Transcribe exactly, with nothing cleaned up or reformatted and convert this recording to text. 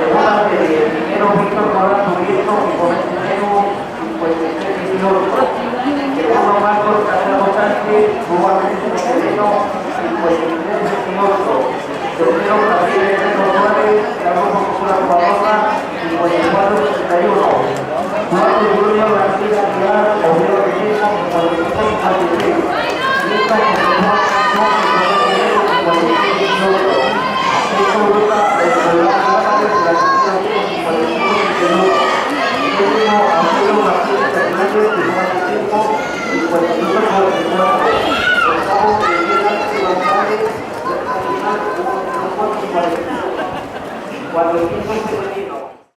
Segunda serie, primero Víctor Morán Prieto, cincuenta y tres dieciocho. Segundo Marcos Casado Sánchez, Rubén Terreno, cincuenta y tres dieciocho. Tercero Javier Herrero Suárez, Carlos Popular Cuarta, cincuenta y cuatro sesenta y uno. Cuarto Julio García Aguilar, Oviedo de Mesa, cincuenta y cinco cincuenta y seis. Quinto José Juan Sánchez, cincuenta y seis dieciocho. Sexto Lucas Escobar Álvarez, de la Argentina, cincuenta y cinco cincuenta y uno. Séptimo Alfredo Martínez Fernández, cincuenta y cinco cincuenta y uno cuarenta y cuatro. Octavo Miguel Ángel González, de la Argentina, cincuenta y cinco cincuenta y uno. Cuando el quinto femenino.